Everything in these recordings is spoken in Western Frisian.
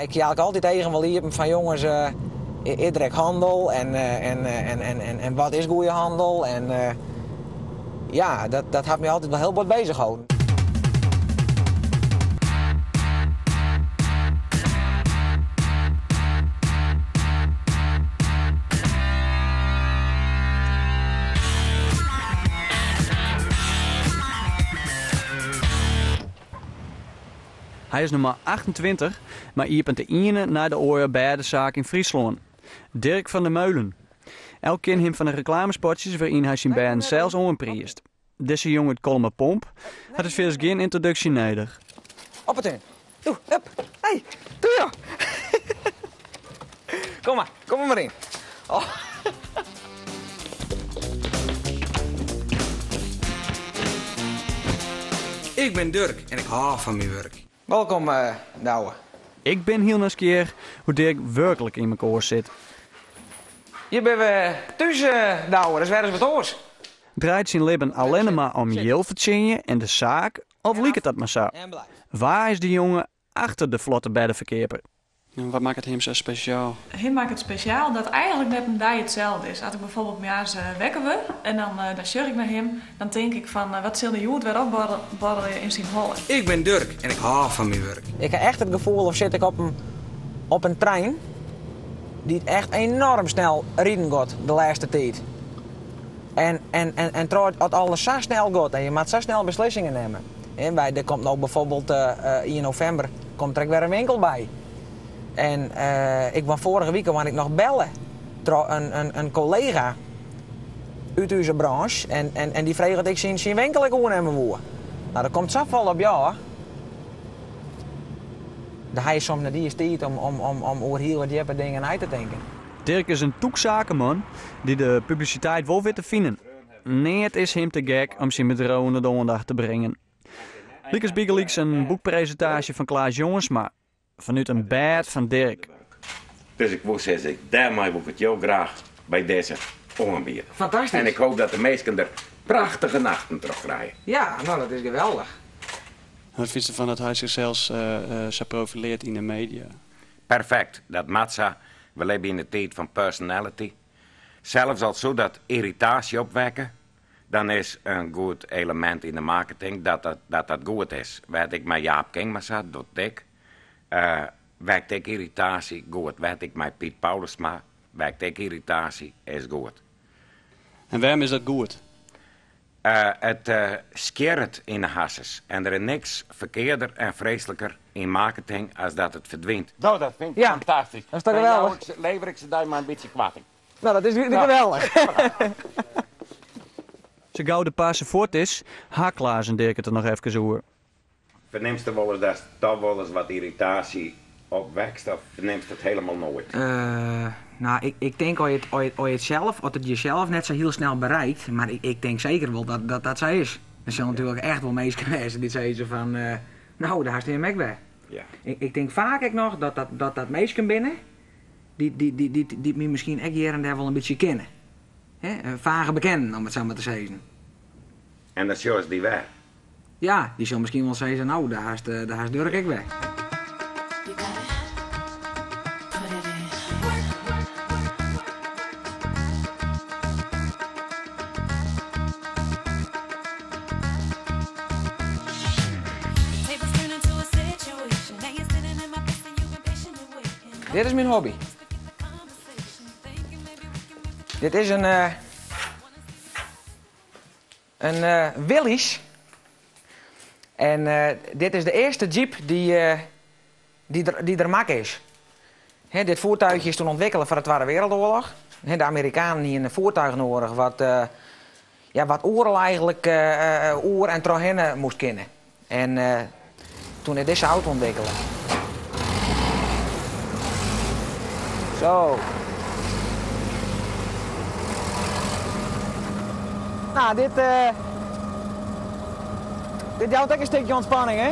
Ik hie eigentlik altyd eagen wol iepen fan jonges, is der ek handel en, en, en, en, en, en wat is goede handel? En ja, dat hat my altyd wol hiel bot bezig holden. Hy is noch mar 28, mar iepent de iene nei de oare bêdesaak yn Fryslân. Dirk van der Meulen. Elk kin him fan de reklamespotsjes wêryn hy syn bêden sels oanpriist. Dizze jonge út Kollumerpomp hat dus fierders gjin yntroduksje nedich. Op it Doe, hup. Hey, doe joh. Kom mar, kom er mar yn. Oh. Ik bin Durk en ik hâld fan myn wurk. Wolkom, uh, Douwe. Ik bin hiel nijsgjirrich hoe't Dirk wurklik yn mekoar sit. Hjir binne we thús, uh, Douwe. Dat is wer ris wat oars. Draait syn libben allinne mar om jild fertsjinje en de saak, of liket dat mar sa? Wa is de jonge achter de flotte bêdeferkeaper? Wat makket him sa spesjaal? Him makket spesjaal dat eigentlik net in dei itselde is. As ik bijvoorbeeld moarns wekker wurd en dan dan sjoch ik nei him, dan tink ik fan wat sil der hjoed wer opborrelje yn syn holle. Ik bin Durk en ik hâld fan myn wurk. Ik ha echt it gefoel of sit ik op in, op in trein dy't echt enoarm snel riden giet de lêste tiid. En, en, en, en troch at alles sa snel giet en je moatte sa snel beslissingen nimme. En by, der komt no bijvoorbeeld uh, 1 novimber komt der ek wer in winkel by. En uh, ik waard foarige wike waard ik noch belle troch in, in, in kollega út ús branche en, en, en dy frege oft ik syn, syn winkel ek oernimme woe. Nou, der komt safolle op jou. Dan ha je soms net iens tiid om, om, om, om oer hiel wat djippe dingen nei te tinken. Dirk is in tûk sakeman dy't de publisiteit wol wit te finen. Neat is him te gek om syn bedriuw ûnder de oandacht te bringen. Lykas bygelyks in boekpresintaasje fan Klaas Jongsma fanút in bêd fan Dirk. Dus ik woe sizze, dêrmei woe ik it jo graach by dizze oanbiede. Fantastysk. En ik hoop dat de minsken der prachtige nachten troch krije. Ja, no dat is geweldich. Wat fynst derfan dat hy sichsels sa profileart yn de media? Perfekt, dat moat sa. We libje yn de tiid fan personality. Sels al soe dat yrritaasje opwekke, dan is in goed elemint yn de marketing dat dat, dat goed is. Wêr't ik mei Jaap Kingma sa, docht ik, wekt ek yrritaasje, goed. Wêr't ik mei Piet Paulusma, wekt ek yrritaasje, is goed. En wêrom is dat goed? It skjirret yn de harsens en der is niks ferkearder en freesliker yn marketing as dat it ferdwynt. No, dat fyn ik Ja, fantastysk. dat is toch Dan geweldich? jou ik se, lever ik se dy mei in bytsje koarting. No, dat is geweldich. Sa gau de parse fuort is, ha Klaas en Dirk it der noch efkes oer. Fernimst der wolris datst toch wolris wat yrritaasje opwekst of fernimst it hielendal noait? No, ik, ik tink as je it, as je, as je it sels, as it jesels net sa hiel snel bereikt, mar ik, ik tink seker wol dat dat, dat sa is. Der sille natuerlik echt wol minsken wêze dy't sizze fan, no, dêr hast him ek wer. Ja. Ik, ik tink faak ek noch dat dat, dat, dat minsken binne dy't, dy't, dy't, dy't, dy't my miskien ek hjir en dêr wol in bytsje kenne. Hè, fage bekenden, om it sa mar te sizzen. En dan sjochst dy wer. Ja, dy sil miskien wol sizze, no, dêr hast, dêr hast Durk ek wer. Dit is myn hobby. Dit is in, In Willys. En dit is de earste jeep dy't der makke is. Dit voertuigje is toen ûntwikkele foar de Twadde Wereldoarloch. De Amerikanen hiene in voertuig noadich wat, ja, wat oeral eigentlik oer en trochhinne moast kinne. En toen is dizze auto ûntwikkele. Zo. Nou, dit, uh, dit jout ek in stikje ûntspanning, hè?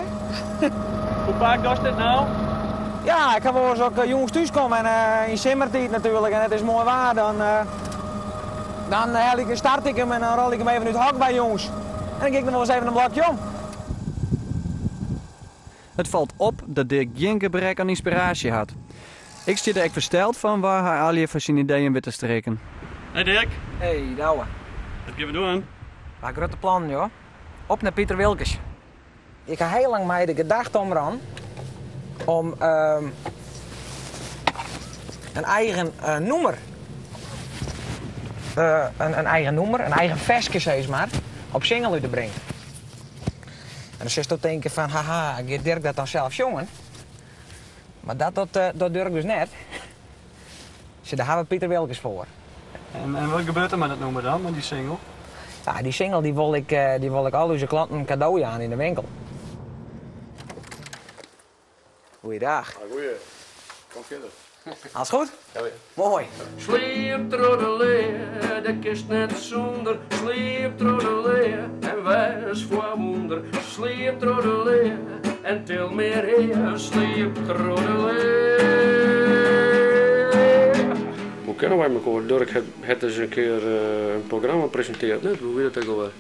Hoe faak dochst dit no? Ja, ik ha wolris as ik jûns thús kom en uh, yn simmertiid natuerlik en it is moai waar, dan, uh, dan helje ik, start ik him en dan rol ik him even út it hok by jûns. En dan gean ik noch wolris even in blokje om. It falt op dat Dirk gjin gebrek oan ynspiraasje hat. Ik stean der ek fersteld fan wêr hy allegear foar syn ideeën wit te strikken. Hey Dirk. Hey Douwe. Wat gean we dwaan? Wa grutte plannen, joh. Op nei Piter Wilkens. Ik ha hiel lang mei de gedachte omrûn om in eigen nûmer, in eigen nûmer, in eigen ferske sis mar, op single út te bringen. En dan silsto tinke fan haha, giet Dirk dat dan sels sjongen? Mar dat docht Dirk dus net. Sjoch, dêr ha we Piter Wilkens foar. En wat gebeurt der mei dat nûmer dan, mei dy single? Ja, dy single dy wol ik, dy wol ik al ús klanten kado jaan yn de winkel. Goeiedag. Goeie. Kom fierder. Alles goed? Ja, Moai. Sliep troch de lea, dêr kinst net sûnder. Sliep troch de lea en wês foar wûnder. Sliep troch de lea en til mear hea. Sliep troch de lea. Hoe kenne wy mekoar? Durk hat ris in kear in programma presintearre, net? Hoe wie dat ek alwer?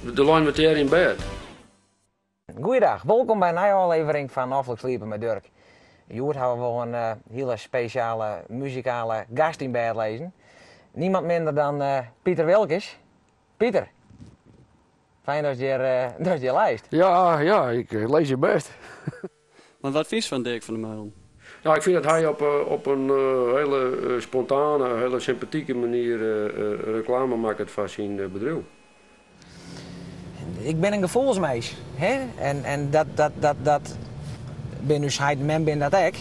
De leine we tegearre yn bêd. Goeiedag, wolkom by in nije ôflevering fan Noflik Sliepe mei Durk. Hjoed hawwe we wol in hiele spesjale muzikale gast yn bêd lizzen. Niemand minder dan Piter Wilkens. Piter, fijn datst hjir, datst hjir leist. Ja, ja, ik lis hjir bêst. Want wat fynst fan Dirk van der Meulen? Nou, ik fyn dat hy op in hiele spontane, hiele sympatike manier reklame makket foar syn bedriuw. Ik bin in gefoelsmins, hè? En dat, dat, dat, dat bin ús heit en mem bin dat ek.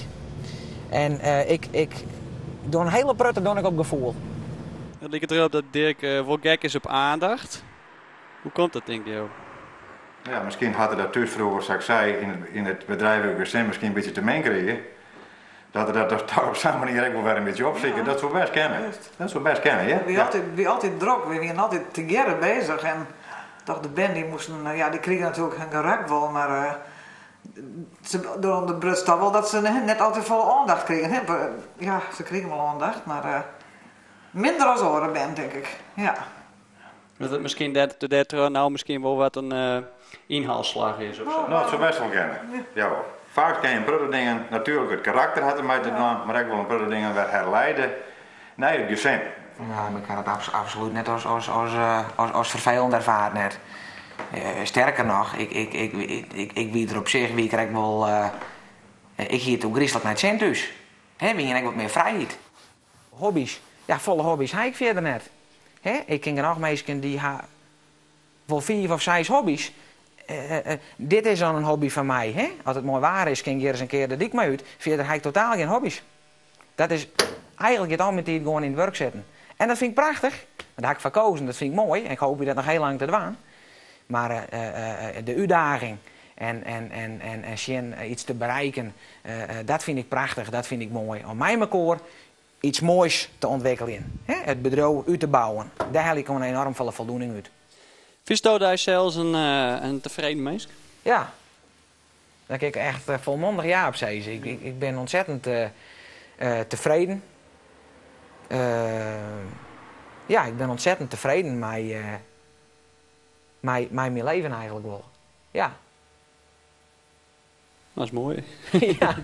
En ik, ik doch in hiele protte doch ik op gefoel. It liket derop dat Dirk wol gek is op oandacht. Hoe komt dat, tinke jo? Ja, miskien hat er dat thús froeger, sa't ik sei, yn it bedriuwlik gesin miskien in bytsje te min krige. Dat er dat toch op sa'n manier ek wol wer in bytsje opsiket, dat soe bêst kinne. Dat soe bêst kinne, ja. Wie altyd, wie altyd drok, wy wienen altyd tegearre bezich en toch de bern dy moasten, ja, dy krigen natuerlik hun gerak wol, mar se, der bruts toch wol dat se net altyd folle oandacht krigen. Hè. Ja, se krigen wol oandacht, mar minder as oare bern, tink ik, ja. Dat it miskien dêrtroch no miskien wol wat in ynhaalslach is of sa. No, it soe bêst wol kinne. Jawol. Faaks kinne je in protte dingen, natuerlik it karakter hat dermei te dwaan, mar ek wol in protte dingen wer herleide nei it gesin. Ja, ik ha dat absolút net as ferfelend erfaard net. Sterker noch, ik wie der op sich wie ik der ek wol, ik hie it ôfgryslik nei it sin thús. Hè, we hiene ek wat mear frijheid. Hobbys? Ja, folle hobbys ha ik fierder net. Hè, ik ken genôch minsken dy ha wol fiif of seis hobbys. Dit is dan in hobby fan my. Hè? As it moai waar is, kin ik hjir ris in kear de dyk mei út. Fierder ha ik totaal gjin hobbys. Dat is eigenlik giet al myn tiid gewoan yn it wurk sitten. En dat fyn ik prachtich. Dêr ha ik foar kozen, dat fyn ik moai en ik hoopje dat noch hiel lang te dwaan. Mar de útdaging en, en, en, en, en sjen iets te bereiken, dat fyn ik prachtich, dat fyn ik moai. Om mei mekoar iets moais te ûntwikkeljen, it bedriuw út te bouwen, dêr helje ik gewoan enoarm folle foldoening út. Fynsto dysels in tefreden minsk? Ja, dêr kin ik echt folmondich ja op sizze. Ik bin ûntsettend tefreden. Ja, ik bin ûntsettend tefreden mei mei myn leven eigenlik wol. Ja. Dat is moai. Ja.